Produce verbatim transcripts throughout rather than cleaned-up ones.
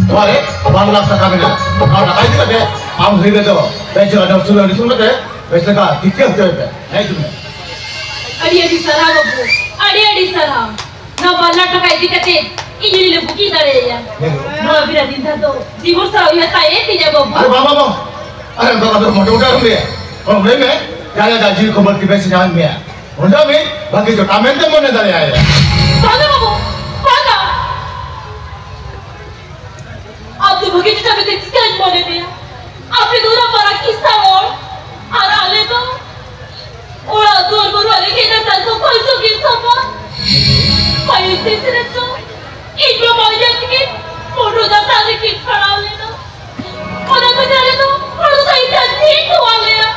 ᱱᱚᱣᱟ ᱨᱮ ᱵᱟᱨ ᱞᱟᱠᱷ ᱴᱟᱠᱟ ᱢᱮᱱᱟᱜᱼᱟ᱾ ᱱᱚᱣᱟ ᱴᱟᱠᱟ ᱤᱫᱤ ᱠᱟᱛᱮ ᱟᱢ ᱦᱤᱨᱤ ᱨᱮᱫᱚ ᱵᱮᱥ ᱡᱟᱭᱜᱟ ᱡᱚᱢ ᱥᱩᱨ ᱟᱹᱰᱤ ᱥᱩᱨ ᱠᱟᱛᱮ ᱵᱮᱥ ᱞᱮᱠᱟ ᱛᱤᱠᱤ ᱦᱚᱪᱚᱭ ᱯᱮ᱾ ᱦᱮᱡ ᱦᱤᱡᱩᱜ ᱢᱮ᱾ ᱟᱹᱰᱤ ᱟᱹᱰᱤ ᱥᱟᱨᱦᱟᱣ ᱵᱟᱹᱵᱩ, ᱟᱹᱰᱤ ᱟᱹᱰᱤ ᱥᱟᱨᱦᱟᱣ᱾ ᱱᱚᱣᱟ ᱵᱟᱨ ᱞᱟᱠᱷ ᱴᱟᱠᱟ ᱤᱫᱤ ᱠᱟᱛᱮ ᱤᱧ ᱦᱚᱸ ᱞᱤᱧ ᱵᱩᱠᱤ ᱫᱟᱲᱮᱭᱟᱭᱟ᱾ ᱦᱮᱸ᱾ ᱱᱚᱣᱟ ᱵᱤᱨᱟ ᱫᱤᱱ ᱫᱷᱟᱨ ᱫᱚ ᱡᱤᱵᱚᱱ ᱥᱟᱨᱟ ᱩᱭᱦᱟᱹᱨ ᱛᱟᱦᱮᱸᱭᱮᱱ ᱛᱤᱧᱟ ᱵᱟᱹᱵᱩ᱾ ᱟᱨᱮ ᱵᱟᱵᱟ, ᱵᱟᱵᱟ᱾ ᱟᱨᱮ ᱵᱟᱵᱟ, ᱫᱚ ᱢᱚᱴᱮ ᱢᱚᱴᱮ ᱟᱞᱚᱢ ᱞᱟᱹᱭᱟ᱾ ᱚᱱᱟ ᱞᱟᱹᱭ ᱢᱮ, ᱡᱟᱦᱟᱸᱭ ᱡᱟᱦᱟᱸᱭ ᱡᱤᱣᱤ ᱠᱷᱚᱵᱚᱨ ᱠᱤ ᱵᱮᱥ ᱧᱟᱢ ᱢᱮᱭᱟ᱾ ᱚᱸᱰᱮ ᱢᱤᱫ ᱵᱷᱟᱹᱜᱤ ᱡᱚᱴᱟᱣ ᱢᱮᱱᱛᱮ ᱢᱚᱱᱮ ᱫᱟᱲᱮᱭᱟᱭᱟ᱾ ᱵᱟᱝᱟ ᱵᱟᱹᱵᱩ, ᱵᱟᱝᱟ᱾ ᱟᱢ ᱫᱚ ᱵᱷᱟᱹᱜᱤ ᱡᱚᱴᱟᱣ ᱢᱮᱱᱛᱮ ᱪᱤᱠᱟᱹᱧ ᱢᱚᱱᱮ ᱢᱮᱭᱟ? ᱟᱯᱮ ᱫᱚ ᱚᱱᱟ ᱢᱟᱨᱟᱝ ᱠᱤᱥᱟᱹᱬ ᱦᱚᱲ, ᱟᱨ ᱟᱞᱮ ᱫᱚ ᱚᱲᱟᱜ ᱫᱩᱣᱟᱹᱨ ᱵᱟᱹᱱᱩᱜ ᱨᱮᱸᱜᱮᱡ ᱱᱟᱪᱟᱨ ᱠᱚ ᱠᱚᱭ ᱪᱚ ᱠᱤᱱ ᱥᱟᱵᱟ᱾ ᱯᱟᱹᱦᱤᱞ ᱛᱤᱥ ᱨᱮᱪᱚ ᱤᱧ ᱵᱟᱵᱟ ᱩᱭᱦᱟᱹᱨ ᱛᱮᱜᱮ ᱢᱚᱴᱚᱨ ᱫᱟᱜ ᱨᱮᱠᱤᱱ ᱯᱟᱲᱟᱣ ᱞᱮᱱᱟ᱾ ᱚᱱᱟ ᱠᱚ ᱧᱮᱞ ᱫᱚ ᱦᱚᱲ ᱫᱚ ᱤᱧ ᱴᱷᱮᱱ ᱡᱤᱣᱤ ᱠᱚ ᱮᱢᱟ ᱞᱮᱭᱟ᱾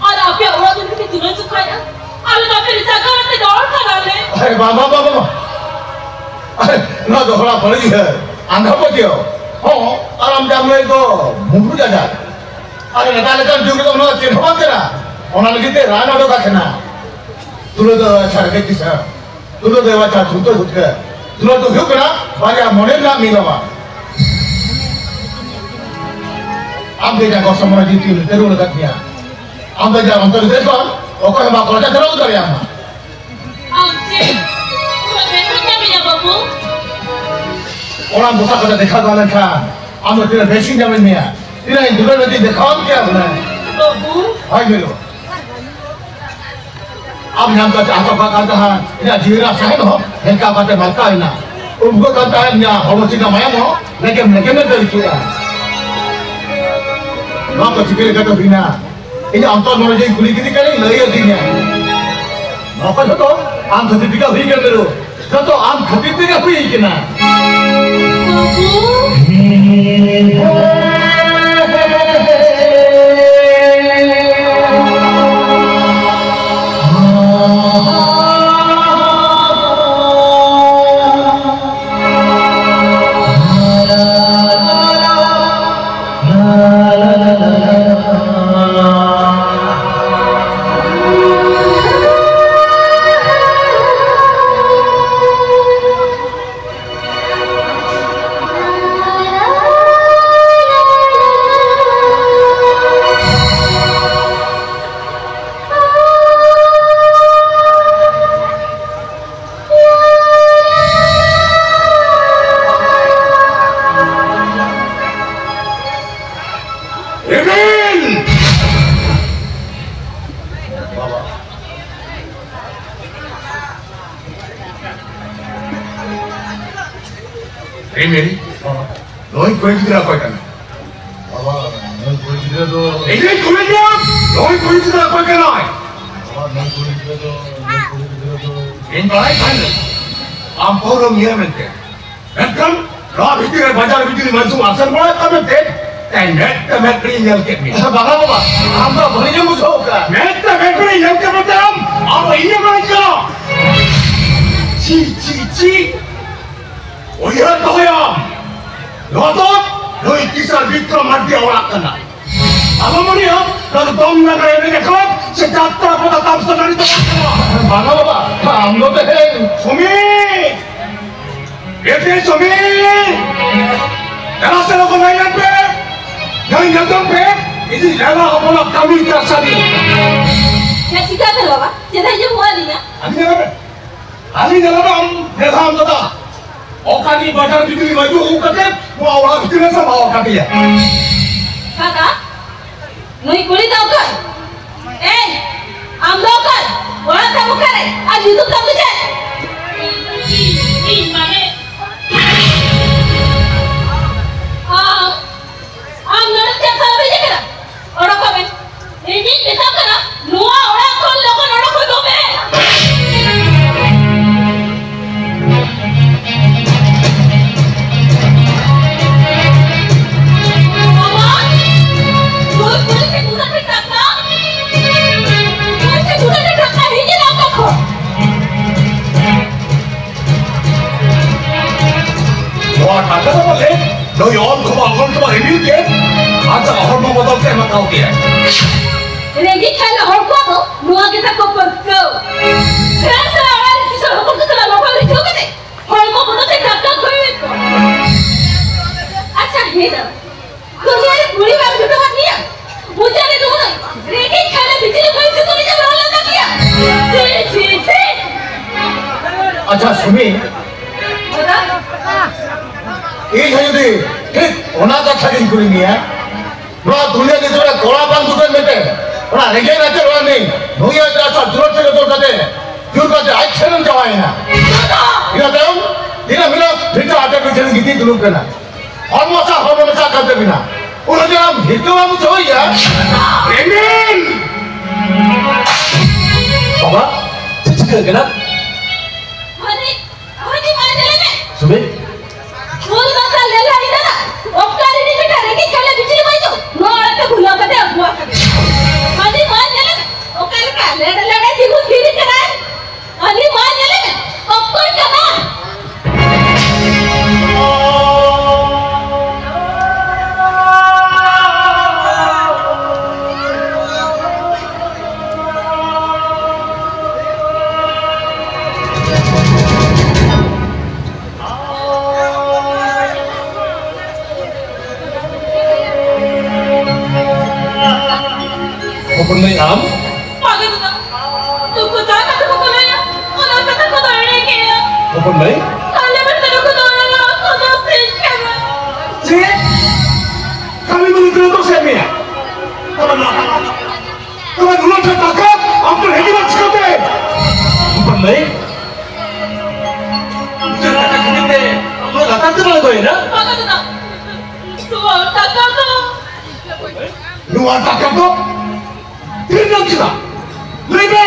ᱟᱨ ᱟᱯᱮᱭᱟᱜ ᱚᱲᱟᱜ ᱫᱩᱣᱟᱹᱨ ᱠᱤᱱ ᱛᱩᱞᱟᱹ ᱡᱚᱠᱷᱟᱭᱟ᱾ ᱟᱞᱮ ᱫᱚ ᱟᱯᱮ ᱞᱮᱠᱟ ᱠᱟᱛᱮ ᱫᱚ ᱦᱚᱲ ᱠᱟᱱᱟᱞᱮ᱾ ᱟᱨᱮ ᱵᱟᱵᱟ, ᱵᱟᱵᱟ, ᱵᱟᱵᱟ᱾ ᱟᱨᱮ, ᱱᱚᱣᱟ ᱫᱚ ᱦᱚᱲᱟᱜ ᱵᱟᱹᱲᱤᱡ ᱩᱭᱦᱟᱹᱨ, ᱟᱸᱫᱷᱟ ᱯᱟᱹᱛᱭᱟᱹᱣ᱾ ᱦᱚᱸ, ᱟᱨ ᱟᱢ ᱡᱟᱢ ᱞᱟᱹᱭ ᱫᱚ ᱵᱩᱵᱩᱨ ᱡᱟᱡᱟ᱾ ᱟᱨᱮ, ᱱᱮᱛᱟᱨ ᱞᱮᱠᱟᱱ ᱡᱩᱜᱽ ᱨᱮᱫᱚ ᱚᱱᱟ ᱫᱚ ᱪᱮᱫ ᱦᱚᱸ ᱵᱟᱝ ᱠᱟᱱᱟ᱾ ᱚᱱᱟ ᱞᱟᱹᱜᱤᱫ ᱛᱮ ᱨᱟᱱ ᱚᱰᱚᱠ ᱟᱠᱟᱱᱟ᱾ ᱛᱩᱞᱟᱹ ᱫᱚ ᱟᱪᱪᱷᱟ ᱨᱮᱸᱜᱮᱡ ᱠᱤᱥᱟᱹᱬ᱾ ᱛᱩᱞᱟᱹ ᱫᱚ ᱟᱪᱪᱷᱟ ᱡᱷᱩᱴᱟᱹ ᱜᱷᱩᱴᱠᱟᱹ᱾ ᱛᱩᱞᱟᱹ ᱫᱚ ᱦᱩᱭᱩᱜ ᱠᱟᱱᱟ ᱵᱟᱨᱭᱟ ᱢᱚᱱᱮ ᱨᱮᱱᱟᱜ ᱢᱤᱞᱚᱱᱟ᱾ ᱟᱢ ᱜᱮ ᱡᱟᱦᱟᱸ ᱜᱚᱥᱚ ᱢᱚᱱᱮ ᱡᱤᱣᱤ ᱛᱤᱨ ᱨᱮ ᱨᱩᱣᱟᱹᱲ ᱟᱠᱟᱫ ᱢᱮᱭᱟ᱾ ᱟᱢ ᱫᱚ ᱡᱟᱦᱟᱸ ᱚᱱᱛᱚᱨ ᱦᱨᱤᱫᱚᱭ ᱠᱷᱚᱱ ᱚᱠᱚᱭ ᱦᱚᱸ ᱵᱟᱠᱚ ᱨᱟᱪᱟ ᱫᱷᱟᱨᱟ ᱫᱟᱲᱮᱭᱟᱢᱟ᱾ ᱟᱢ ᱪᱮᱫ ᱩᱱᱟᱹᱜ ᱵᱮᱥ ᱮᱢ ᱧᱟᱢᱮᱭᱟ ᱵᱟᱹᱵᱩ? ᱚᱲᱟᱜ ᱵᱚᱥᱟ ᱠᱟᱛᱮ ᱫᱮᱠᱷᱟᱣ ᱵᱟᱝ ᱞᱮᱱᱠᱷᱟᱱ ᱟᱢ ᱫᱚ ᱛᱤᱱᱟᱹᱜ ᱵᱮᱥᱤᱧ ᱧᱟᱢᱮᱫ ᱢᱮᱭᱟ, ᱛᱤᱱᱟᱹᱜ ᱤᱧ ᱫᱩᱞᱟᱹᱲ ᱨᱮ ᱫᱮᱠᱷᱟᱣᱟᱢ ᱠᱮᱭᱟ ᱦᱩᱱᱟᱹᱝ᱾ ᱵᱟᱹᱵᱩ᱾ ᱦᱳᱭ ᱢᱤᱞᱩ᱾ ᱟᱢ ᱧᱟᱢ ᱠᱟᱛᱮ ᱟᱴᱚᱠ ᱠᱟᱜ ᱠᱟᱱ ᱛᱟᱦᱮᱸᱫ ᱤᱧᱟᱹᱜ ᱡᱤᱣᱤ ᱨᱮᱱᱟᱜ ᱥᱟᱦᱮᱫ ᱦᱚᱸ ᱦᱮᱞᱠᱟᱣ ᱠᱟᱛᱮ ᱢᱟᱞᱠᱟᱣ ᱮᱱᱟ᱾ ᱩᱵᱜᱚ ᱠᱟᱱ ᱛᱟᱦᱮᱸᱫ ᱤᱧᱟᱹᱜ ᱦᱚᱲᱢᱚ ᱪᱮᱛᱟᱱ ᱢᱟᱭᱟᱢ ᱦᱚᱸ ᱞᱮᱜᱮᱢ ᱞᱮᱜᱮᱢ ᱮ ᱫᱟᱹᱲ ᱠᱮᱜᱼᱟ᱾ ᱱᱚᱣᱟ ᱠᱚ ᱪᱤᱠᱟᱹ ᱞᱮᱠᱟᱛᱮ ᱦᱩᱭᱱᱟ? ᱤᱧᱟᱹᱜ ᱚᱱᱛᱚᱨ ᱢᱚᱱᱮ ᱡᱤᱣᱤ ᱠᱩᱞᱤ ᱠᱮᱫᱮ ᱠᱟᱹᱱᱟᱹᱧ, ᱞᱟᱹᱭ ᱟᱹᱫᱤᱧᱟ᱾ ᱱᱚᱣᱟ ᱠᱚ ᱡᱷᱚᱛᱚ ᱟᱢ ᱠᱷᱟᱹᱛᱤᱨ ᱛᱮᱜᱮ ᱦᱩᱭ ᱠᱟᱱᱟ ᱢᱤᱨᱩ, ᱡᱷᱚᱛᱚ ᱟᱢ ᱠᱷᱟᱹᱛᱤᱨ ᱛᱮᱜᱮ ᱦᱩᱭ ᱠᱟᱱᱟ᱾ ᱵᱟᱹᱵᱩ᱾ ᱮ ᱢᱮᱨᱤ, ᱱᱩᱭ ᱠᱩᱲᱤ ᱜᱤᱫᱽᱨᱟᱹ ᱚᱠᱚᱭ ᱠᱟᱱᱟᱭ? ᱵᱟᱵᱟ, ᱱᱩᱭ ᱠᱩᱲᱤ ᱜᱤᱫᱽᱨᱟᱹ ᱫᱚ ᱤᱧᱤᱧ ᱠᱩᱞᱤ ᱢᱮᱭᱟ, ᱱᱩᱭ ᱠᱩᱲᱤ ᱜᱤᱫᱽᱨᱟᱹ ᱚᱠᱚᱭ ᱠᱟᱱᱟᱭ? ᱵᱟᱵᱟ, ᱱᱩᱭ ᱠᱩᱲᱤ ᱜᱤᱫᱽᱨᱟᱹ ᱫᱚ, ᱱᱩᱭ ᱠᱩᱲᱤ ᱜᱤᱫᱽᱨᱟᱹ ᱫᱚ ᱤᱧ ᱵᱟᱲᱟᱭ ᱠᱟᱱ ᱜᱮ, ᱟᱢ ᱯᱟᱹᱣᱨᱟᱹᱢ ᱧᱩᱭᱟ ᱢᱮᱱᱛᱮ᱾ ᱢᱮᱱᱠᱷᱟᱱ ᱱᱚᱣᱟ ᱵᱷᱤᱛᱤᱨ ᱨᱮ ᱵᱟᱡᱟᱨ ᱵᱷᱤᱛᱤᱨ ᱨᱮ ᱢᱟᱹᱡᱷᱤ ᱟᱥᱮᱱ ᱵᱟᱲᱟᱭᱮᱫ ᱠᱟᱱ ᱢᱮᱱᱛᱮ ᱛᱮᱦᱮᱧ ᱢᱮᱫ ᱛᱮ ᱢᱮᱫ ᱠᱟᱛᱮᱧ ᱧᱮᱞ ᱠᱮᱫ ᱢᱮᱭᱟ᱾ ᱵᱟᱝᱟ ᱵᱟᱵᱟ, ᱟᱢ ᱫᱚ ᱵᱷᱟᱹᱞᱤ ᱜᱮᱢ ᱵᱩᱡᱷᱟᱹᱣ ᱠᱟᱜᱼᱟ᱾ ᱢᱮᱫ ᱛᱮ ᱢᱮᱫ ᱠᱟᱛᱮᱧ ᱧᱮᱞ ᱠᱮᱫ ᱢᱮᱛᱮ ᱟᱢ, ᱟᱢ ᱫᱚ ᱤᱧᱮᱢ ᱢᱮᱱᱮᱫ ᱠᱟᱱᱟ? ᱪᱤ, ᱪᱤ, ᱪᱤ᱾ ᱩᱭᱦᱟᱹᱨ ᱫᱚᱦᱚᱭᱟᱢ, ᱱᱚᱣᱟ ᱫᱚ ᱱᱩᱭ ᱠᱤᱥᱟᱨ ᱵᱤᱠᱨᱚᱢ ᱢᱟᱨᱰᱤᱭᱟᱜ ᱚᱲᱟᱜ ᱠᱟᱱᱟ᱾ ᱟᱞᱚᱢ ᱢᱚᱱᱮᱭᱟ, ᱱᱚᱣᱟ ᱫᱚ ᱫᱚᱝ ᱞᱟᱜᱽᱲᱮ ᱮᱱᱮᱡ ᱟᱠᱷᱲᱟ ᱥᱮ ᱡᱟᱛᱨᱟ ᱯᱟᱛᱟ ᱛᱟᱢᱥᱟ ᱴᱟᱺᱰᱤ ᱫᱚ ᱵᱟᱝ ᱠᱟᱱᱟ᱾ ᱵᱟᱝᱟ ᱵᱟᱵᱟ, ᱟᱢ ᱫᱚ ᱛᱮᱦᱮᱧ ᱥᱩᱢᱤ! ᱵᱮᱴᱤ ᱥᱩᱢᱤ! ᱫᱮᱞᱟ ᱥᱮ ᱞᱚᱜᱚᱱ ᱦᱮᱡ ᱞᱮᱱ ᱯᱮ᱾ ᱱᱩᱭ ᱧᱮᱞ ᱡᱚᱝ ᱯᱮ, ᱤᱧᱤᱡ ᱞᱮᱞᱟ ᱦᱚᱯᱚᱱᱟᱜ ᱠᱟᱹᱢᱤ ᱠᱟᱨᱥᱟᱱᱤ᱾ ᱪᱮᱫ ᱪᱤᱠᱟᱹ ᱠᱟᱱᱟ ᱵᱟᱵᱟ? ᱪᱮᱫᱟᱜ ᱤᱧ ᱦᱚᱦᱚ ᱟᱹᱫᱤᱧᱟ? ᱟᱹᱞᱤᱧ ᱧᱮᱞ ᱢᱮ᱾ ᱟᱹᱞᱤᱧ ᱧᱮᱞ ᱢᱮ, ᱟᱢ ᱞᱮᱞᱟ ᱟᱢ ᱫᱟᱫᱟ᱾ ᱚᱠᱟ ᱜᱮ ᱵᱟᱡᱟᱨ ᱵᱷᱤᱛᱨᱤ ᱢᱟᱹᱡᱩ ᱩᱵ ᱠᱟᱛᱮ ᱱᱚᱣᱟ ᱚᱲᱟᱜ ᱵᱷᱤᱛᱨᱤ ᱨᱮ ᱥᱟᱢᱵᱟᱣ ᱟᱠᱟᱫ ᱯᱮᱭᱟ᱾ ᱫᱟᱫᱟ, ᱱᱩᱭ ᱠᱩᱲᱤ ᱫᱚ ᱚᱠᱚᱭ? ᱮᱭ, ᱟᱢ ᱫᱚ ᱚᱠᱚᱭ? ᱚᱲᱟᱜ ᱛᱟᱢ ᱚᱠᱟᱨᱮ? ᱟᱨ ᱧᱩᱛᱩᱢ ᱛᱟᱢ ᱫᱚ ᱪᱮᱫ? ᱤᱧ, ᱤᱧ ᱢᱟᱱᱮ, ᱟᱢ, ᱟᱢ ᱱᱚᱰᱮ ᱪᱮᱫ ᱥᱟᱞᱟᱜ ᱮᱢ ᱦᱮᱡ ᱟᱠᱟᱱᱟ? ᱚᱰᱚᱠᱚᱜ ᱢᱮ᱾ ᱤᱧᱤᱧ ᱢᱮᱛᱟᱢ ᱠᱟᱱᱟ, ᱱᱚᱣᱟ ᱚᱲᱟᱜ ᱠᱷᱚᱱ ᱞᱚᱜᱚᱱ ᱚᱰᱚᱠ ᱦᱚᱫᱚᱜ ᱢᱮ᱾ ᱵᱟᱵᱟ, ᱱᱩᱭ ᱠᱩᱲᱤ ᱴᱷᱮᱱ ᱩᱱᱟᱹᱜ ᱰᱷᱮᱨ ᱴᱟᱠᱟ? ᱱᱩᱭ ᱴᱷᱮᱱ ᱩᱱᱟᱹᱜ ᱰᱷᱮᱨ ᱴᱟᱠᱟ ᱦᱮᱡ ᱮᱱᱟ ᱚᱠᱟ ᱠᱷᱚᱱ? ᱱᱚᱣᱟ ᱴᱟᱠᱟ ᱫᱚ ᱵᱚᱞᱮ ᱱᱩᱭ ᱚᱞ ᱠᱚᱵᱟ ᱚᱞ ᱠᱚᱵᱟ ᱨᱤᱢᱤᱞ ᱜᱮ ᱟᱡᱟᱜ ᱦᱚᱲᱢᱚ ᱵᱚᱫᱚᱞ ᱛᱮ ᱮᱢ ᱟᱠᱟᱣ ᱫᱮᱭᱟᱭ᱾ ᱨᱮᱸᱜᱮᱡ ᱠᱷᱟᱱ ᱦᱚᱲ ᱠᱚᱣᱟᱜ ᱫᱚ ᱱᱚᱣᱟ ᱜᱮ ᱛᱟᱠᱚ ᱯᱟᱹᱨᱠᱟᱹᱣ᱾ ᱥᱮᱬᱟ ᱥᱮᱬᱟ ᱚᱲᱟᱜ ᱨᱮ ᱠᱤᱥᱟᱹᱬ ᱦᱚᱯᱚᱱ ᱠᱚ ᱥᱟᱞᱟᱜ ᱞᱚᱠᱷᱚᱱ ᱨᱤᱡᱷᱟᱹᱣ ᱠᱟᱛᱮ ᱦᱚᱲᱢᱚ ᱵᱚᱫᱚᱞ ᱛᱮ ᱴᱟᱠᱟ ᱠᱷᱚᱭ ᱮᱫ ᱠᱚᱣᱟ᱾ ᱟᱪᱪᱷᱟ, ᱦᱮᱸ ᱫᱟ᱾ ᱫᱩᱱᱤᱭᱟᱹ ᱨᱮ ᱠᱩᱲᱤ ᱵᱟᱝ ᱡᱩᱴᱟᱹᱣ ᱟᱠᱟᱫ ᱢᱮᱭᱟ? ᱢᱚᱪᱟ ᱨᱮ ᱫᱚᱦᱚ ᱫᱚ ᱨᱮᱸᱜᱮᱡ ᱠᱷᱟᱱ ᱵᱷᱤᱛᱤᱨ ᱨᱮ ᱠᱷᱚᱱ ᱡᱩᱛᱟᱹ ᱞᱮᱠᱟ ᱨᱚᱲ ᱞᱟᱜᱟ ᱜᱮᱭᱟ᱾ ᱪᱷᱤ, ᱪᱷᱤ, ᱪᱷᱤ᱾ ᱟᱪᱪᱷᱟ, ᱥᱩᱢᱤ, ᱫᱟᱫᱟ? ᱤᱧ ᱦᱚᱸ ᱡᱩᱫᱤ ᱴᱷᱤᱠ ᱚᱱᱟ ᱠᱟᱛᱷᱟ ᱜᱤᱧ ᱠᱩᱞᱤ ᱢᱮᱭᱟ, ᱱᱚᱣᱟ ᱫᱩᱱᱤᱭᱟᱹ ᱨᱮ ᱠᱚᱲᱟ ᱵᱟᱝ ᱡᱩᱴᱟᱹᱣ ᱢᱮᱱᱛᱮ, ᱚᱱᱟ ᱨᱮᱸᱜᱮᱡ ᱱᱟᱪᱟᱨ ᱚᱲᱟᱜ ᱨᱤᱱᱤᱡ ᱱᱩᱭ ᱟᱡ ᱨᱟᱥᱛᱟ ᱫᱩᱞᱟᱹᱲ ᱛᱮ ᱡᱚᱛᱚ ᱠᱟᱛᱮ ᱡᱩᱨ ᱠᱟᱛᱮ ᱟᱡ ᱴᱷᱮᱱᱮᱢ ᱪᱟᱵᱟᱭᱮᱱᱟ᱾ ᱤᱱᱟᱹ ᱛᱟᱭᱚᱢ ᱫᱤᱱᱟᱹᱢ ᱦᱤᱞᱳᱜ ᱵᱷᱤᱴᱟᱹ ᱟᱴᱮᱫ ᱴᱷᱮᱱ ᱜᱤᱛᱤᱡ ᱫᱩᱲᱩᱵ ᱠᱟᱱᱟ, ᱦᱚᱲᱢᱚ ᱥᱟᱶ ᱦᱚᱲᱢᱚ ᱢᱮᱥᱟᱜ ᱠᱟᱱ ᱛᱟᱹᱵᱤᱱᱟ, ᱩᱱᱟᱹᱜ ᱡᱮ ᱟᱢ ᱦᱤᱨᱠᱟᱹ ᱵᱟᱢ ᱵᱩᱡᱷᱟᱹᱣᱮᱫᱼᱟ? ᱮᱢᱮᱱ! ᱵᱟᱵᱟ, ᱪᱮᱫ ᱪᱤᱠᱟᱹᱜ ᱠᱟᱱᱟ? ᱦᱟᱹᱱᱤ, ᱦᱟᱹᱱᱤ ᱢᱟ ᱧᱮᱞᱮ ᱢᱮ᱾ ᱥᱩᱢᱤ? ᱩᱱ ᱢᱟᱛᱟ ᱞᱮᱞᱟ ᱤᱫᱟᱨᱟ, ᱚᱠᱟ ᱨᱤᱱᱤᱡ ᱢᱤᱫᱴᱟᱝ ᱨᱮᱸᱜᱮᱡ ᱠᱟᱞᱮ ᱵᱤᱡᱽᱞᱤ ᱵᱟᱭ ᱫᱚ, ᱱᱚᱣᱟ ᱚᱲᱟᱜ ᱛᱮ ᱵᱷᱩᱞᱟᱹᱣ ᱠᱟᱛᱮ ᱟᱹᱜᱩ ᱟᱠᱟᱫᱮ᱾ ᱦᱟᱹᱱᱤ ᱢᱟ ᱧᱮᱞᱮ ᱢᱮ, ᱚᱠᱟ ᱞᱮᱠᱟ ᱞᱮᱰ ᱞᱮᱰ ᱮ ᱛᱤᱸᱜᱩ ᱛᱷᱤᱨ ᱠᱟᱱᱟᱭ᱾ ᱟᱹᱞᱤᱧ ᱢᱟ ᱧᱮᱞᱮ ᱢᱮ, ᱚᱠᱚᱭ ᱠᱟᱱᱟ? ᱦᱚᱯᱚᱱ ᱢᱟᱹᱭ, ᱟᱢ? ᱵᱟᱝᱟ ᱫᱟᱫᱟ, ᱱᱩᱠᱩ ᱡᱟᱦᱟᱸ ᱠᱟᱛᱷᱟ ᱠᱚᱠᱚ ᱞᱟᱹᱭᱟ, ᱚᱱᱟ ᱠᱟᱛᱷᱟ ᱠᱚᱫᱚ ᱮᱲᱮ ᱜᱮᱭᱟ᱾ ᱦᱚᱯᱚᱱ ᱢᱟᱹᱭ? ᱟᱞᱮ ᱢᱟ ᱱᱩᱠᱩ ᱫᱚ ᱚᱱᱟ ᱠᱚᱫᱚ ᱴᱷᱤᱠ ᱠᱟᱱᱟ᱾ ᱪᱮᱫ? ᱠᱟᱹᱢᱤ ᱵᱟᱹᱜᱤ ᱠᱟᱛᱮ ᱫᱚ ᱥᱮᱱ ᱢᱮᱭᱟ? ᱛᱚᱵᱮ ᱱᱚᱣᱟ, ᱛᱚᱵᱮ ᱱᱩᱱᱟᱹᱜ ᱰᱷᱮᱨ ᱴᱟᱠᱟ ᱟᱢ ᱴᱷᱮᱱ ᱦᱮᱡ ᱮᱱᱟ ᱪᱤᱠᱟᱹᱛᱮ? ᱦᱚᱯᱚᱱ ᱢᱟᱹᱭ? ᱱᱩᱱᱟᱹᱜ ᱴᱟᱠᱟ ᱠᱷᱟᱹᱛᱤᱨ ᱛᱮ ᱟᱢ ᱫᱚ ᱞᱟᱛᱟᱨ ᱛᱮᱢ ᱟᱬᱜᱚᱭᱮᱱᱟ? ᱵᱟᱝᱟ ᱫᱟᱫᱟ, ᱱᱚᱣᱟ ᱴᱟᱠᱟ ᱫᱚ ᱱᱚᱣᱟ ᱴᱟᱠᱟ ᱫᱚ ᱛᱤᱨᱮᱢ ᱧᱟᱢ ᱠᱮᱫᱟ? ᱞᱟᱹᱭ ᱢᱮ!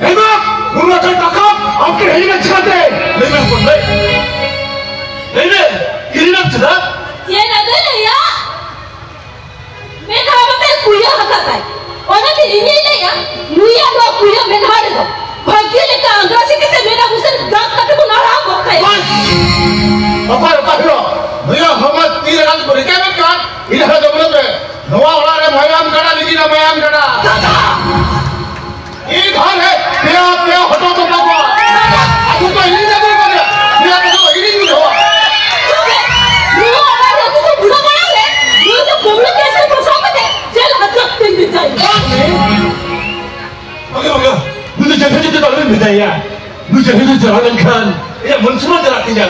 ᱮᱢᱟ! ᱱᱚᱣᱟ ᱴᱟᱠᱟ ᱟᱢ ᱴᱷᱮᱱ ᱦᱮᱡ ᱮᱱᱟ ᱪᱤᱠᱟᱹᱛᱮ? ᱞᱟᱹᱭ ᱢᱮ ᱦᱚᱯᱚᱱ, ᱞᱟᱹᱭ᱾ ᱞᱟᱹᱭ ᱢᱮ! ᱛᱤᱨᱮᱢ ᱧᱟᱢ ᱠᱮᱫᱟ? ᱪᱮᱫ ᱟᱫᱚᱭ ᱞᱟᱹᱭᱟ? ᱢᱮᱫᱦᱟ ᱵᱟᱯᱮ ᱠᱩᱭᱟᱹ ᱟᱠᱟᱫᱟᱭ᱾ ᱚᱱᱟᱛᱮ ᱤᱧᱤᱧ ᱞᱟᱹᱭᱟ, ᱱᱩᱭᱟᱜ ᱱᱚᱣᱟ ᱠᱩᱭᱟᱹ ᱢᱮᱫᱦᱟ ᱨᱮᱫᱚ ᱵᱷᱟᱹᱜᱤ ᱞᱮᱠᱟ ᱟᱸᱜᱽᱨᱟᱥᱤ ᱠᱟᱛᱮ ᱢᱮᱫᱦᱟ ᱵᱩᱥᱟᱹᱫ ᱫᱟᱜ ᱠᱟᱛᱮ ᱵᱚᱱ ᱟᱲᱟᱜ ᱜᱚᱫ ᱠᱟᱭᱟ᱾ ᱵᱟᱝ! ᱚᱠᱚᱭ ᱚᱠᱟ ᱦᱤᱞᱳᱜ ᱱᱩᱭᱟᱜ ᱦᱚᱲᱢᱚ ᱛᱤ ᱨᱮ ᱨᱟᱱ ᱠᱚ ᱨᱤᱠᱟᱹ ᱢᱮᱱ ᱠᱷᱟᱱ, ᱤᱱᱟᱹ ᱦᱤᱞᱳᱜ ᱫᱚ ᱵᱚᱞᱚ ᱯᱮ᱾ ᱱᱚᱣᱟ ᱚᱲᱟᱜ ᱨᱮ ᱢᱟᱭᱟᱢ ᱜᱟᱰᱟ ᱞᱤᱸᱜᱤᱱᱟ, ᱢᱟᱭᱟᱢ ᱜᱟᱰᱟ᱾ ᱫᱟᱫᱟ! ᱤᱧ ᱫᱷᱟᱨ ᱨᱮ ᱯᱮᱭᱟ, ᱯᱮᱭᱟ ᱦᱚᱴᱚᱜ ᱛᱚᱯᱟ ᱠᱚᱣᱟ᱾ ᱟᱫᱚ ᱠᱚ ᱤᱧ ᱡᱟᱹᱛᱤ ᱠᱚ ᱞᱟᱹᱭᱟ, ᱯᱮᱭᱟ ᱠᱚᱫᱚ ᱤᱧᱤᱧ ᱵᱩᱡᱷᱟᱹᱣᱟ᱾ ᱪᱩᱯ ᱮ! ᱱᱚᱣᱟ ᱚᱲᱟᱜ ᱨᱮ ᱩᱱᱠᱩ ᱠᱚ ᱵᱩᱲᱟᱹ ᱵᱟᱲᱟ ᱞᱮ, ᱱᱩᱭ ᱫᱚ ᱠᱩᱢᱵᱽᱲᱩ ᱠᱮᱥ ᱨᱮ ᱯᱷᱟᱸᱥᱟᱣ ᱠᱟᱛᱮ ᱡᱮᱞ ᱦᱟᱡᱟᱛ ᱛᱮᱧ ᱵᱷᱮᱡᱟᱭᱮᱭᱟ᱾ ᱵᱟᱝ ᱜᱮ, ᱵᱟᱝ ᱜᱮ, ᱱᱩᱭ ᱫᱚ ᱡᱮᱞ ᱦᱟᱡᱟᱛ ᱛᱮᱫᱚ ᱟᱞᱚᱵᱤᱱ ᱵᱷᱮᱡᱟᱭᱮᱭᱟ᱾ ᱱᱩᱭ ᱡᱮᱞ ᱦᱟᱡᱟᱛ ᱪᱟᱞᱟᱣ ᱞᱮᱱᱠᱷᱟᱱ ᱤᱧᱟᱹᱜ ᱢᱟᱹᱱ ᱥᱚᱢᱢᱟᱱ ᱪᱟᱞᱟᱜ ᱛᱤᱧᱟ᱾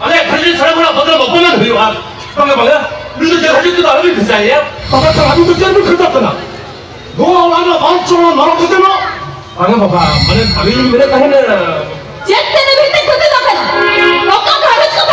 ᱟᱞᱮᱭᱟᱜ ᱜᱷᱟᱨᱚᱸᱡᱽ ᱨᱮ ᱥᱟᱱᱟᱢ ᱦᱚᱲᱟᱜ ᱵᱚᱫᱱᱟᱢ ᱚᱯᱚᱢᱟᱱ ᱦᱩᱭᱩᱜᱼᱟ᱾ ᱵᱟᱝᱟ, ᱵᱟᱝᱟ, ᱱᱩᱭ ᱫᱚ ᱡᱮᱞ ᱦᱟᱡᱚᱛ ᱛᱮᱫᱚ ᱟᱞᱚᱵᱤᱱ ᱵᱷᱮᱡᱟᱭᱮᱭᱟ᱾ ᱵᱟᱵᱟ, ᱛᱟᱦᱞᱮ ᱟᱹᱵᱤᱱ ᱫᱚ ᱪᱮᱫ ᱵᱤᱱ ᱠᱷᱚᱡᱚᱜ ᱠᱟᱱᱟ? ᱱᱚᱣᱟ ᱚᱲᱟᱜ ᱨᱮᱱᱟᱜ ᱵᱟᱝ ᱪᱚᱞᱚᱱ ᱢᱟᱨᱟᱝ ᱠᱟᱛᱮ ᱱᱚ-, ᱵᱟᱝᱟ ᱵᱟᱵᱟ, ᱢᱟᱱᱮ ᱟᱹᱞᱤᱧ ᱞᱤᱧ ᱢᱮᱱᱮᱫ ᱛᱟᱦᱮᱱᱟ᱾ ᱪᱮᱫ ᱛᱮ ᱱᱩᱭ ᱵᱤᱱ ᱠᱷᱚᱡᱚᱜ ᱠᱟᱱᱟ? ᱚᱠᱟ ᱜᱷᱟᱨᱚᱸᱡᱽ ᱠᱚ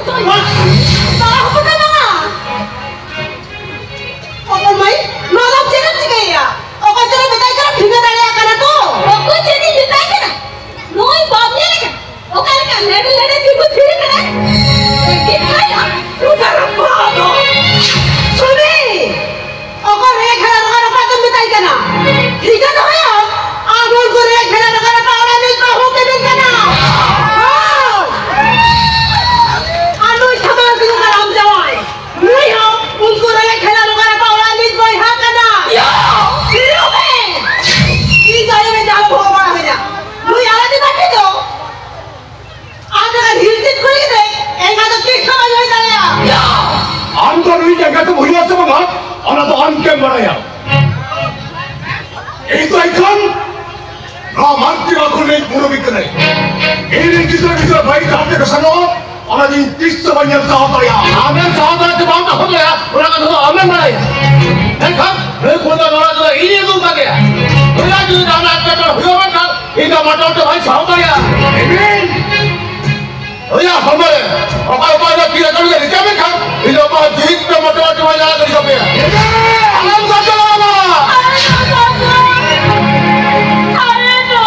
ᱵᱟᱝ᱾ ᱛᱟᱨᱟ ᱦᱚᱯᱚᱱ ᱫᱚ ᱵᱟᱝᱟ᱾ ᱦᱚᱯᱚᱱ ᱢᱟᱹᱭ, ᱱᱚᱣᱟ ᱫᱚ ᱪᱮᱫ ᱮᱢ ᱪᱤᱠᱟᱹᱭᱮᱫᱼᱟ? ᱚᱠᱚᱭ ᱪᱚᱞᱮ ᱢᱮᱛᱟᱭ ᱠᱟᱱᱟ, ᱴᱷᱤᱠᱟᱹ ᱫᱟᱲᱮᱭᱟᱜ ᱠᱟᱱᱟ ᱛᱚ? ᱚᱠᱚᱭ ᱪᱮᱫ ᱤᱧ ᱢᱮᱛᱟᱭ ᱠᱟᱱᱟ? ᱱᱩᱭ ᱵᱟᱢ ᱧᱮᱞᱮ ᱠᱟᱱᱟ? ᱚᱠᱟ ᱞᱮᱠᱟ ᱞᱮᱲᱮ ᱞᱮᱲᱮ ᱛᱤᱸᱜᱩ ᱛᱷᱤᱨ ᱠᱟᱱᱟᱭ? ᱪᱮᱫ ᱠᱟᱭᱟ? ᱩᱫᱷᱟᱨ ᱵᱟᱫᱚ᱾ ᱥᱩᱱᱤ! ᱚᱠᱚᱭ ᱨᱮ ᱠᱷᱮᱞᱟ ᱨᱚᱜᱟ ᱨᱚᱜᱟ ᱫᱚᱢ ᱢᱮᱛᱟᱭ ᱠᱟᱱᱟ? ᱴᱷᱤᱠᱟᱹ ᱫᱚᱦᱚᱭᱟᱢ, ᱟᱢ ᱩᱱᱠᱩ ᱨᱮ ᱠᱷᱮᱞᱟ ᱨᱚᱜᱟ ᱨᱚᱜᱟ ᱚᱲᱟᱜ ᱨᱤᱧ ᱵᱟᱹᱦᱩ ᱠᱮᱫᱮ ᱠᱟᱱᱟ᱾ ᱦᱳᱭ! ᱟᱨ ᱱᱩᱭ ᱥᱟᱢᱟᱝ ᱨᱮ ᱛᱤᱸᱜᱩ ᱠᱟᱱᱟ ᱟᱢ ᱡᱟᱶᱟᱭ᱾ ᱱᱩᱭ ᱦᱚᱸ ᱩᱱᱠᱩ ᱨᱮ ᱠᱷᱮᱞᱟ ᱨᱚᱜᱟ ᱨᱚᱜᱟ ᱚᱲᱟᱜ ᱨᱤᱧ ᱵᱚᱭᱦᱟ ᱠᱟᱱᱟ᱾ ᱭᱟ! ᱤᱧ ᱫᱚ ᱟᱭᱳ ᱢᱮ ᱡᱟᱦᱟᱸ ᱵᱷᱚᱜᱚ ᱵᱟᱲᱟ ᱦᱚᱧᱟ᱾ ᱱᱩᱭ ᱟᱞᱮ ᱫᱤ ᱵᱟᱹᱴᱤ ᱫᱚ ᱟᱢ ᱞᱮᱠᱟ ᱦᱤᱨᱠᱤᱛ ᱠᱩᱲᱤ ᱜᱤᱫᱽᱨᱟᱹ ᱮᱸᱜᱟ ᱫᱚ ᱛᱤᱥ ᱦᱚᱸ ᱵᱟᱹᱧ ᱦᱩᱭ ᱫᱟᱲᱮᱭᱟᱜᱼᱟ᱾ ᱟᱢ ᱫᱚ ᱱᱩᱭ ᱮᱸᱜᱟᱛᱮᱢ ᱦᱩᱭᱩᱜᱼᱟ ᱥᱮ ᱵᱟᱝᱟ, ᱚᱱᱟ ᱫᱚ ᱟᱢ ᱜᱮᱢ ᱵᱟᱲᱟᱭᱟ᱾ ᱤᱧ ᱫᱚ ᱮᱠᱷᱚᱱ ᱱᱚᱣᱟ ᱢᱟᱱᱛᱤ ᱵᱟᱠᱷᱳᱞ ᱨᱤᱧ ᱢᱩᱨᱩᱵᱤ ᱠᱟᱹᱱᱟᱹᱧ᱾ ᱤᱧ ᱨᱮᱱ ᱜᱤᱫᱽᱨᱟᱹ ᱜᱤᱫᱽᱨᱟᱹ ᱵᱟᱹᱲᱤᱡ ᱰᱟᱦᱟᱨ ᱛᱮᱠᱚ ᱥᱮᱱᱚᱜᱼᱟ, ᱚᱱᱟ ᱫᱚ ᱤᱧ ᱛᱤᱥ ᱦᱚᱸ ᱵᱟᱹᱧ ᱧᱮᱞ ᱥᱟᱦᱟᱣ ᱫᱟᱲᱮᱭᱟᱜᱼᱟ᱾ ᱟᱢᱮᱢ ᱥᱟᱦᱟᱣ ᱫᱟᱲᱮᱭᱟᱜᱼᱟ ᱥᱮ ᱵᱟᱢ ᱥᱟᱦᱟᱣ ᱫᱟᱲᱮᱭᱟᱜᱼᱟ, ᱚᱱᱟ ᱠᱟᱛᱷᱟ ᱫᱚ ᱟᱢᱮᱢ ᱵᱟᱲᱟᱭᱟ᱾ ᱢᱮᱱᱠᱷᱟᱱ ᱱᱩᱭ ᱠᱷᱚᱱ ᱫᱚ ᱱᱚᱣᱟ ᱫᱚ ᱤᱧ ᱟᱹᱜᱩ ᱠᱟᱫᱮᱭᱟ᱾ ᱱᱩᱭᱟᱜ ᱡᱩᱫᱤ ᱡᱟᱦᱟᱱᱟᱜ ᱮᱴᱠᱮᱴᱚᱬᱮ ᱦᱩᱭᱩᱜᱼᱟ, ᱢᱮᱱᱠᱷᱟᱱ ᱤᱧ ᱫᱚ ᱢᱚᱴᱟᱢᱩᱴᱤ ᱵᱟᱹᱧ ᱥᱟᱦᱟᱣ ᱫᱟᱲᱮᱭᱟᱜᱼᱟ᱾ ᱮᱢᱤᱱ! ᱦᱳᱭᱟ, ᱦᱚᱲᱢᱚ ᱨᱮ ᱚᱠᱟ ᱚᱠᱟ ᱨᱮ ᱛᱤ ᱨᱟᱠᱟᱵ ᱞᱮ ᱨᱤᱠᱟᱹ ᱢᱮᱱᱠᱷᱟᱱ, ᱤᱧ ᱫᱚ ᱚᱠᱟ ᱡᱤᱣᱤ ᱛᱮ ᱢᱚᱴᱟᱢᱩᱴᱤ ᱵᱟᱹᱧ ᱞᱟᱲᱟ ᱫᱟᱲᱮ ᱠᱟᱯᱮᱭᱟ᱾ ᱟᱞᱚᱢ ᱜᱟᱡᱚᱞᱟ! ᱟᱞᱮ ᱫᱚ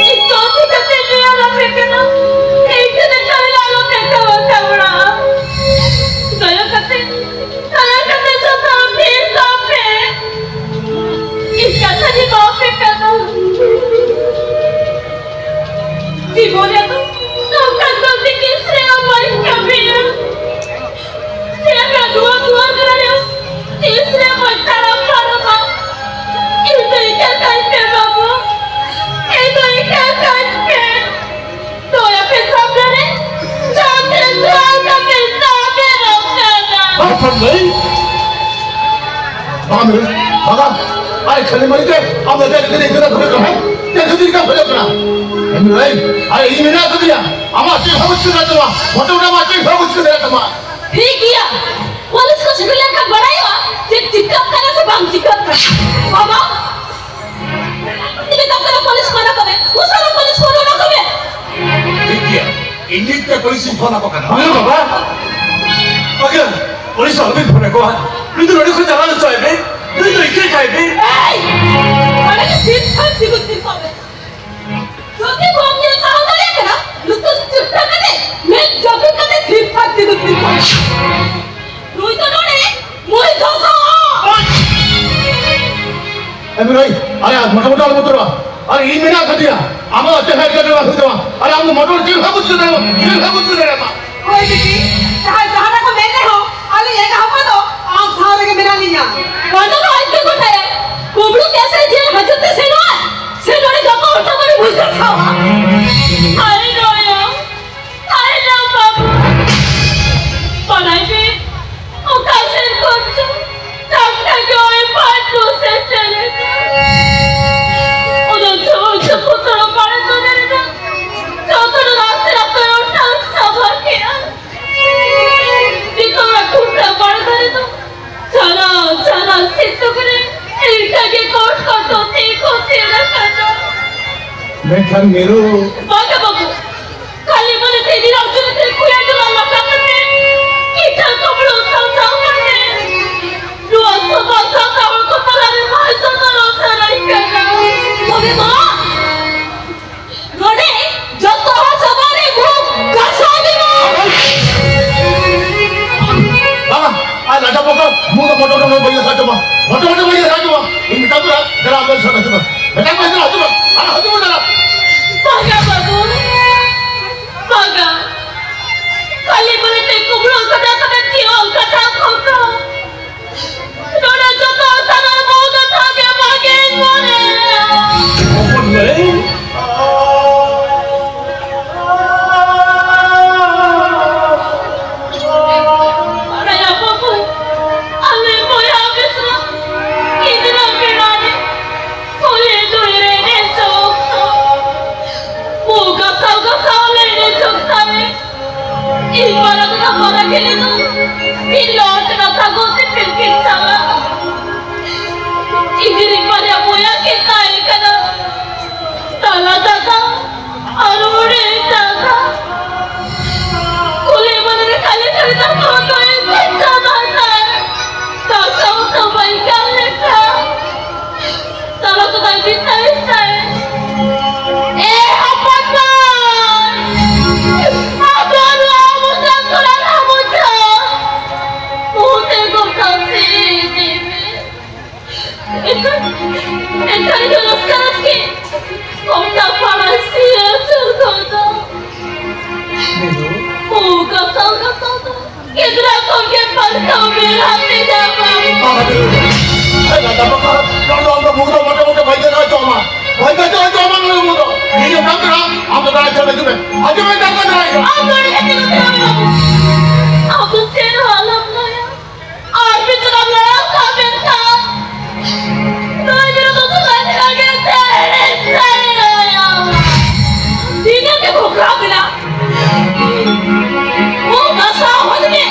ᱤᱧ ᱫᱚ ᱪᱤᱠᱟᱹᱛᱮ ᱞᱟᱹᱭ ᱟᱞᱟᱯᱮ ᱠᱟᱱᱟ? ᱤᱧ ᱴᱷᱮᱱ ᱮᱠᱟᱞ ᱟᱞᱚᱯᱮ ᱠᱟᱹᱣᱟ ᱠᱟᱢᱲᱟ᱾ ᱫᱟᱭᱟ ᱠᱟᱛᱮ, ᱫᱟᱭᱟ ᱠᱟᱛᱮ ᱡᱚᱛᱚ ᱛᱷᱤᱨ ᱠᱚᱜ ᱯᱮ᱾ ᱤᱧ ᱠᱟᱛᱷᱟ ᱡᱮ ᱵᱟᱯᱮ ᱠᱟᱱᱟ᱾ ᱡᱤᱵᱚᱱ ᱨᱮᱫᱚ ᱱᱚᱝᱠᱟᱱ ᱜᱟᱹᱞᱛᱤ ᱛᱤᱥ ᱨᱮᱦᱚᱸ ᱵᱟᱹᱧ ᱠᱟᱹᱢᱤᱭᱟ᱾ ᱪᱮᱫ ᱞᱮᱠᱟ ᱱᱚᱣᱟ ᱫᱩᱣᱟᱹᱨ ᱨᱮ ᱛᱤᱥ ᱨᱮ ᱵᱟᱹᱧ ᱛᱟᱲᱟᱢ ᱯᱟᱨᱚᱢᱟ? ᱤᱧ ᱫᱚ ᱤᱠᱟᱹ ᱠᱟᱹᱧ ᱯᱮ ᱵᱟᱹᱵᱩ, ᱤᱧ ᱫᱚ ᱤᱠᱟᱹ ᱠᱟᱹᱧ ᱯᱮ᱾ ᱫᱚᱭᱟ ᱯᱮ ᱥᱟᱢᱱᱟ ᱨᱮ ᱡᱟᱦᱟᱸ ᱛᱤᱱᱟᱹᱜ ᱫᱩᱣᱟᱹᱨ ᱠᱟᱛᱮ ᱥᱟᱵ ᱮ ᱨᱚᱜ ᱠᱟᱱᱟ᱾ ᱵᱟᱝ ᱥᱟᱱ ᱞᱟᱹᱭ᱾ ᱵᱟᱝ ᱢᱮ, ᱵᱟᱝᱟ᱾ ᱟᱨ ᱠᱷᱟᱹᱞᱤ ᱢᱟᱹᱨᱤ ᱛᱮ ᱟᱢ ᱫᱚ ᱪᱮᱫ ᱠᱷᱟᱹᱛᱤᱨ ᱤᱧ ᱠᱷᱚᱱᱟᱜ ᱵᱷᱟᱜᱟᱜ ᱠᱟᱱᱟ? ᱪᱮᱫ ᱠᱷᱟᱹᱛᱤᱨ ᱤᱧ ᱠᱷᱚᱱᱟᱜ ᱵᱷᱟᱜᱟᱜ ᱠᱟᱱᱟ? ᱮᱢ ᱞᱟᱹᱭ, ᱟᱨ ᱤᱧ ᱢᱮᱱᱟᱜ ᱟᱠᱟᱫᱤᱧᱟ᱾ ᱟᱢᱟᱜ ᱪᱮᱫ ᱦᱚᱸ ᱵᱟᱹᱪᱩᱜ ᱠᱟᱱ ᱛᱟᱢᱟ᱾ ᱢᱚᱴᱮ ᱢᱚᱴᱮ ᱟᱢᱟᱜ ᱪᱮᱫ ᱦᱚᱸ ᱵᱟᱹᱪᱩᱜ ᱠᱟᱱ ᱛᱟᱢᱟ᱾ ᱴᱷᱤᱠ ᱜᱮᱭᱟ, ᱯᱩᱞᱤᱥ ᱠᱚ ᱥᱮᱴᱮᱨ ᱞᱮᱱᱠᱷᱟᱱ ᱵᱟᱲᱟᱭᱚᱜᱼᱟ ᱡᱮ ᱪᱤᱠᱟᱹᱜ ᱠᱟᱱᱟ ᱥᱮ ᱵᱟᱝ ᱪᱤᱠᱟᱹᱜ ᱠᱟᱱᱟ᱾ ᱵᱟᱵᱟ, ᱢᱮᱛᱟᱢ ᱠᱟᱱᱟ ᱯᱩᱞᱤᱥ ᱯᱷᱳᱱ ᱟᱠᱚ ᱢᱮ, ᱩᱥᱟᱹᱨᱟ ᱯᱩᱞᱤᱥ ᱯᱷᱳᱱ ᱟᱠᱚ ᱢᱮ᱾ ᱴᱷᱤᱠ ᱜᱮᱭᱟ, ᱤᱧ ᱛᱮ ᱯᱩᱞᱤᱥ ᱤᱧ ᱯᱷᱳᱱ ᱟᱠᱚ ᱠᱟᱱᱟ᱾ ᱦᱮᱸ ᱵᱟᱵᱟ᱾ ᱵᱟᱠᱷᱟᱱ ᱯᱩᱞᱤᱥ ᱟᱞᱚᱵᱤᱱ ᱯᱷᱳᱱ ᱟᱠᱚᱣᱟ᱾ ᱱᱩᱭ ᱫᱚ ᱱᱚᱰᱮ ᱠᱷᱚᱱ ᱪᱟᱞᱟᱣ ᱦᱚᱪᱚᱭ ᱵᱤᱱ᱾ ᱱᱩᱭ ᱫᱚ ᱤᱠᱟᱹ ᱠᱟᱭ ᱵᱤᱱ᱾ ᱮᱭ! ᱚᱸᱰᱮ ᱜᱮ ᱛᱷᱤᱨ ᱛᱷᱟᱨ ᱛᱤᱸᱜᱩ ᱛᱷᱤᱨ ᱠᱚᱜ ᱢᱮ᱾ ᱡᱩᱫᱤ ᱵᱟᱢ ᱧᱮᱞ ᱥᱟᱦᱟᱣ ᱫᱟᱲᱮᱭᱟᱜ ᱠᱟᱱᱟ, ᱞᱩᱛᱩᱨ ᱪᱩᱯᱴᱟ ᱠᱟᱛᱮ ᱢᱮᱫ ᱡᱟᱹᱯᱤᱫ ᱠᱟᱛᱮ ᱛᱷᱤᱨ ᱛᱷᱟᱨ ᱛᱤᱸᱜᱩ ᱛᱷᱤᱨ ᱠᱚᱜ ᱢᱮ᱾ ᱱᱩᱭ ᱫᱚ ᱱᱚᱰᱮ ᱢᱩᱭ ᱫᱷᱚᱥᱟᱣᱟ᱾ ᱮ ᱵᱤᱱᱚᱭ, ᱟᱨᱮ ᱢᱚᱴᱟ ᱢᱚᱴᱟ ᱟᱞᱚᱢ ᱩᱛᱟᱹᱨᱚᱜᱼᱟ᱾ ᱟᱨ ᱤᱧ ᱢᱮᱱᱟᱜ ᱠᱟᱫᱤᱧᱟ, ᱟᱢᱟᱜ ᱪᱮᱦᱨᱟ ᱮᱴᱠᱮᱴᱚᱬᱮ ᱵᱟᱝ ᱦᱩᱭᱩᱜ ᱛᱟᱢᱟ᱾ ᱟᱨ ᱟᱢ ᱫᱚ ᱢᱚᱴᱚᱨ ᱪᱮᱫ ᱦᱚᱸ ᱵᱟᱹᱧ ᱪᱤᱠᱟᱹ ᱫᱟᱲᱮᱭᱟᱜᱼᱟ, ᱪᱮᱫ ᱦᱚᱸ ᱵᱟᱹᱧ ᱪᱤᱠᱟᱹ ᱫᱟᱲᱮᱭᱟᱜᱼᱟ᱾ ᱦᱳᱭ ᱵᱤᱴᱤ, ᱡᱟᱦᱟᱸᱭ ᱡᱟᱦᱟᱸ ᱠᱚ ᱢᱮᱱ ᱨᱮᱦᱚᱸ, ᱟᱹᱞᱤᱧ ᱮᱸᱜᱟ ᱦᱚᱯᱚᱱ ᱫᱚ ᱟᱢ ᱥᱟᱶ ᱨᱮᱜᱮ ᱢᱮᱱᱟᱜ ᱞᱤᱧᱟ᱾ ᱚᱱᱟ ᱫᱚ ᱟᱡ ᱜᱮ ᱜᱚᱴᱟᱭᱟ᱾ ᱠᱩᱢᱵᱽᱲᱩ ᱠᱮᱥ ᱨᱮ ᱡᱮ ᱦᱟᱡᱟᱛ ᱛᱮ ᱥᱮᱱᱚᱜᱼᱟ, ᱥᱮ ᱱᱚᱰᱮ ᱡᱚᱛᱚ ᱦᱚᱲ ᱥᱟᱢᱟᱝ ᱨᱮ ᱵᱩᱡᱷᱟᱹᱣ ᱠᱷᱟᱣᱟ᱾ ᱟᱭ ᱱᱚᱭᱟ, ᱟᱭ ᱱᱚ ᱵᱟᱹᱵᱩ, ᱵᱟᱲᱟᱭ ᱯᱮ, ᱚᱠᱟ ᱥᱮᱱ ᱠᱷᱚᱱ ᱪᱚ ᱴᱟᱴᱠᱟ ᱜᱮ ᱳᱭ ᱯᱟᱹᱰᱩ ᱥᱮᱴᱮᱨ ᱮᱱᱟ᱾ ᱚᱱᱟ ᱡᱷᱚᱨ ᱡᱟᱹᱯᱩᱫ ᱛᱚᱨᱚᱯ ᱵᱟᱲᱮ ᱛᱚᱞᱟ ᱨᱮᱫᱚ ᱡᱚᱛᱚ ᱦᱚᱲ ᱨᱟᱥᱛᱟ ᱨᱟᱥᱛᱟ ᱚᱴᱟᱝ ᱪᱟᱵᱟ ᱠᱮᱜᱼᱟ᱾ ᱱᱤᱛᱚᱜ ᱚᱱᱟ ᱠᱷᱩᱱᱴᱟᱹᱣ ᱵᱟᱲᱮ ᱫᱷᱟᱨᱮ ᱫᱚ ᱡᱷᱟᱨᱟᱣ ᱡᱷᱟᱨᱟᱣ ᱥᱤᱛᱩᱝ ᱨᱮ ᱤᱱᱠᱟᱹ ᱜᱮ ᱠᱚᱴ ᱠᱚᱴ ᱛᱤ ᱠᱚ ᱛᱤᱨ ᱟᱠᱟᱱᱟ᱾ ᱢᱮᱱᱠᱷᱟᱱ ᱢᱤᱨᱩ᱾ ᱵᱟᱝᱟ ᱵᱟᱹᱵᱩ, ᱠᱷᱟᱹᱞᱤ ᱢᱚᱱᱮ ᱛᱮ ᱱᱤᱨᱟᱢ ᱪᱩᱨᱤᱛ ᱨᱮ ᱠᱩᱲᱤ ᱟᱡᱚᱢ ᱟᱨ ᱞᱟᱠᱟ ᱠᱟᱛᱮ, ᱤᱴᱟᱹ ᱠᱩᱢᱵᱽᱲᱩ ᱥᱟᱶ ᱥᱟᱶ ᱠᱟᱛᱮ, ᱱᱚᱣᱟ ᱥᱚᱢᱟᱡᱽ ᱥᱟᱶᱛᱟ ᱦᱚᱲ ᱠᱚ ᱛᱟᱞᱟ ᱨᱮ ᱵᱟᱭ ᱥᱚᱫᱚᱨ ᱩᱛᱟᱹᱨᱟᱭ ᱠᱟᱱᱟ᱾ ᱛᱚᱵᱮ ᱢᱟ, ᱱᱚᱰᱮ ᱡᱚᱛᱚ ᱦᱚᱲ ᱥᱟᱢᱟᱝ ᱨᱮ ᱢᱩᱸ ᱜᱷᱟᱥᱟᱣ ᱢᱮ ᱢᱟ᱾ ᱵᱟᱵᱟ, ᱟᱨ ᱞᱟᱡᱟ ᱵᱚᱛᱚᱨ, ᱢᱩᱸ ᱫᱚ ᱢᱚᱴᱚᱨ ᱢᱚᱴᱚᱨ ᱵᱟᱹᱧ ᱜᱷᱟᱥᱟᱣ ᱦᱚᱪᱚ ᱢᱟ᱾ ᱢᱚᱴᱚᱨ ᱢᱚᱴᱚᱨ ᱵᱟᱹᱧ ᱜᱷᱟᱥᱟᱣ ᱦᱚᱪᱚ ᱢᱟ᱾ ᱤᱧ ᱢᱮᱛᱟᱢ ᱠᱟᱱᱟ, ᱫᱮᱞᱟ ᱟᱢ ᱫᱚ ᱥᱟᱱᱟ ᱦᱚᱪᱚ ᱢᱟ᱾ ᱢᱮᱛᱟᱢ ᱠᱟᱱᱟ, ᱫᱮᱞᱟ ᱦᱤᱡᱩᱜ ᱢᱮ᱾ ᱟᱨ ᱦᱤᱡᱩᱜ ᱢᱮ, ᱫᱮᱞᱟ᱾ ᱵᱟᱝᱟ ᱵᱟᱹᱵᱩ, ᱵᱟᱝᱟ᱾ ᱠᱷᱟᱹᱞᱤ ᱢᱚᱱᱮ ᱛᱮ ᱠᱩᱢᱵᱽᱲᱩ ᱠᱟᱛᱷᱟ ᱠᱟᱛᱷᱟ ᱪᱮᱫ ᱦᱚᱸ ᱠᱟᱛᱷᱟ ᱠᱚ᱾ ᱱᱚᱰᱮ ᱡᱚᱛᱚ ᱥᱟᱱᱟᱢ ᱵᱚᱦᱩ ᱠᱟᱛᱷᱟ ᱜᱮ ᱵᱷᱟᱜᱮᱧ ᱢᱚᱱᱮᱭᱟ᱾ ᱦᱚᱯᱚᱱ ᱢᱟᱹᱭ᱾ ᱟᱞᱮᱭᱟᱜ ᱵᱟᱹᱵᱩ, ᱟᱞᱮ ᱵᱚᱭᱦᱟ ᱢᱤᱥᱨᱟ ᱜᱤᱫᱽᱨᱟᱹ ᱵᱮᱲᱟ ᱨᱮ ᱠᱩᱞᱦᱤ ᱫᱷᱩᱲᱤ ᱨᱮ ᱮᱱᱮᱡ ᱚᱠᱛᱚ, ᱢᱩ ᱜᱷᱟᱥᱟᱣ ᱜᱷᱟᱥᱟᱣ ᱞᱮ ᱮᱱᱮᱡᱚᱜ ᱛᱟᱦᱮᱸ᱾ ᱤᱧ ᱢᱟᱨᱟᱝ ᱫᱟᱫᱟ ᱢᱟᱨᱟᱝ ᱜᱮᱞᱮ ᱫᱚ ᱤᱧ ᱞᱚ ᱛᱮᱱᱟ ᱥᱟᱹᱜᱩᱱ ᱛᱮ ᱯᱤᱞᱠᱤᱱ ᱪᱟᱞᱟᱜ᱾ ᱤᱧ ᱨᱤᱱ ᱵᱟᱨᱭᱟ ᱵᱚᱭᱦᱟ ᱠᱤᱱ ᱛᱟᱦᱮᱸ ᱠᱟᱱᱟ, ᱛᱟᱞᱟ ᱫᱟᱫᱟ ᱟᱨ ᱦᱩᱰᱤᱧ ᱫᱟᱫᱟ᱾ ᱱᱚᱣᱟ ᱫᱚ ᱢᱩ ᱫᱚ ᱢᱚᱴᱮ ᱢᱚᱴᱮ ᱵᱟᱹᱧ ᱫᱟᱲᱮᱭᱟᱜᱼᱟ, ᱪᱚ ᱢᱟ᱾ ᱵᱟᱹᱧ ᱫᱟᱲᱮᱭᱟᱜᱼᱟ, ᱪᱚ ᱢᱟ, ᱱᱚᱣᱟ ᱫᱚ ᱢᱩ ᱫᱚ᱾ ᱤᱧ ᱫᱚ ᱵᱟᱝ ᱠᱟᱱᱟ, ᱟᱢ ᱫᱚ ᱫᱟᱲᱟᱭ ᱪᱚ ᱢᱮ, ᱦᱤᱡᱩᱜ ᱢᱮ᱾ ᱟᱡᱚᱢ ᱢᱮ, ᱰᱟᱠᱛᱟᱨ ᱫᱟᱲᱟᱭ ᱪᱚ᱾ ᱟᱢ ᱫᱚ ᱟᱹᱰᱤ ᱠᱟᱹᱴᱤᱡ ᱩᱛᱟᱹᱨ ᱟᱢ ᱵᱟᱹᱵᱩ᱾ ᱟᱢ ᱫᱚ ᱪᱮᱫ ᱦᱚᱸ ᱟᱞᱚᱢ ᱞᱟᱹᱭᱟ᱾ ᱟᱨ ᱢᱤᱫ ᱫᱷᱟᱣ ᱞᱟᱹᱭᱟᱢ ᱠᱷᱟᱱ ᱢᱮᱱᱠᱷᱟᱱ ᱱᱩᱭ ᱵᱤᱨᱩᱫᱷ ᱫᱚ ᱥᱩᱫᱷᱟᱹ ᱟᱹᱰᱤ ᱨᱟᱹᱜᱤ ᱛᱮ ᱟᱹᱰᱤ ᱥᱟᱹᱨᱤ ᱞᱟᱹᱭᱟᱢ᱾ ᱫᱤᱱᱟᱹᱢ ᱜᱮ ᱜᱷᱚᱜᱽᱨᱟ ᱢᱮᱱᱟᱜ᱾ ᱚᱱᱟ ᱥᱟᱶ ᱦᱚᱸ ᱡᱩᱫᱤ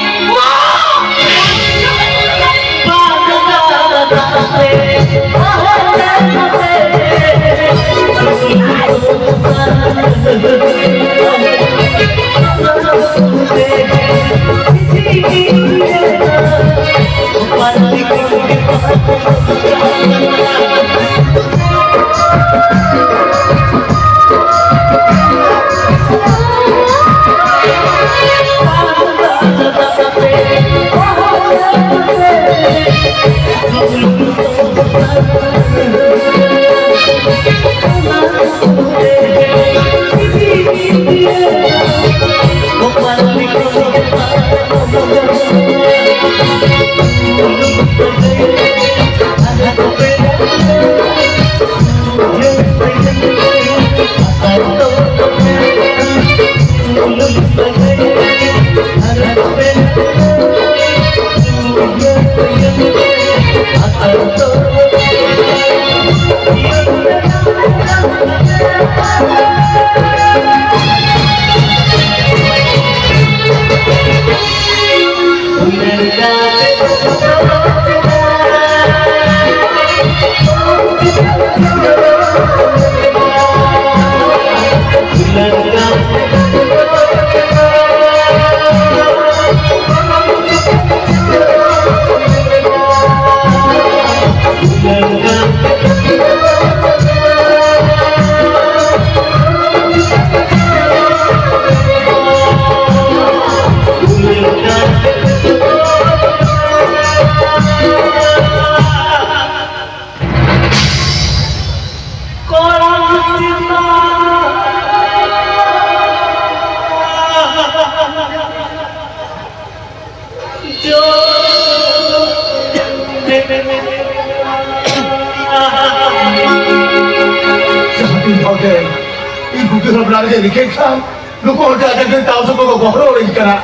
ᱤᱧ ᱵᱩᱫᱷᱤ ᱵᱷᱟᱵᱽᱱᱟ ᱨᱮ ᱨᱤᱠᱟᱹᱭ ᱠᱷᱟᱱ ᱱᱩᱠᱩ ᱦᱚᱲ ᱫᱚ ᱟᱡᱟᱜ ᱜᱮ ᱛᱟᱣ ᱥᱚᱢᱚᱭ ᱠᱚ ᱜᱚᱦᱚᱲ ᱟᱹᱧ ᱠᱟᱱᱟ᱾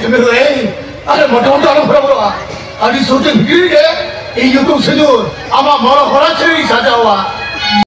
ᱮ ᱢᱮᱨᱩ, ᱮᱭ, ᱟᱞᱮ ᱢᱚᱴᱟᱢᱩᱴᱤ ᱟᱞᱚᱢ ᱦᱚᱨᱚᱵᱚᱨᱚᱜᱼᱟ᱾ ᱟᱹᱰᱤ ᱥᱩᱨ ᱛᱮ ᱵᱷᱤᱛᱨᱤ ᱨᱮ ᱤᱧ ᱧᱩᱛᱩᱢ ᱥᱤᱸᱫᱩᱨ ᱟᱢᱟᱜ ᱢᱚᱲᱚ ᱦᱚᱨᱟ ᱪᱷᱟᱹᱲᱤᱧ ᱥᱟᱡᱟᱣᱟ᱾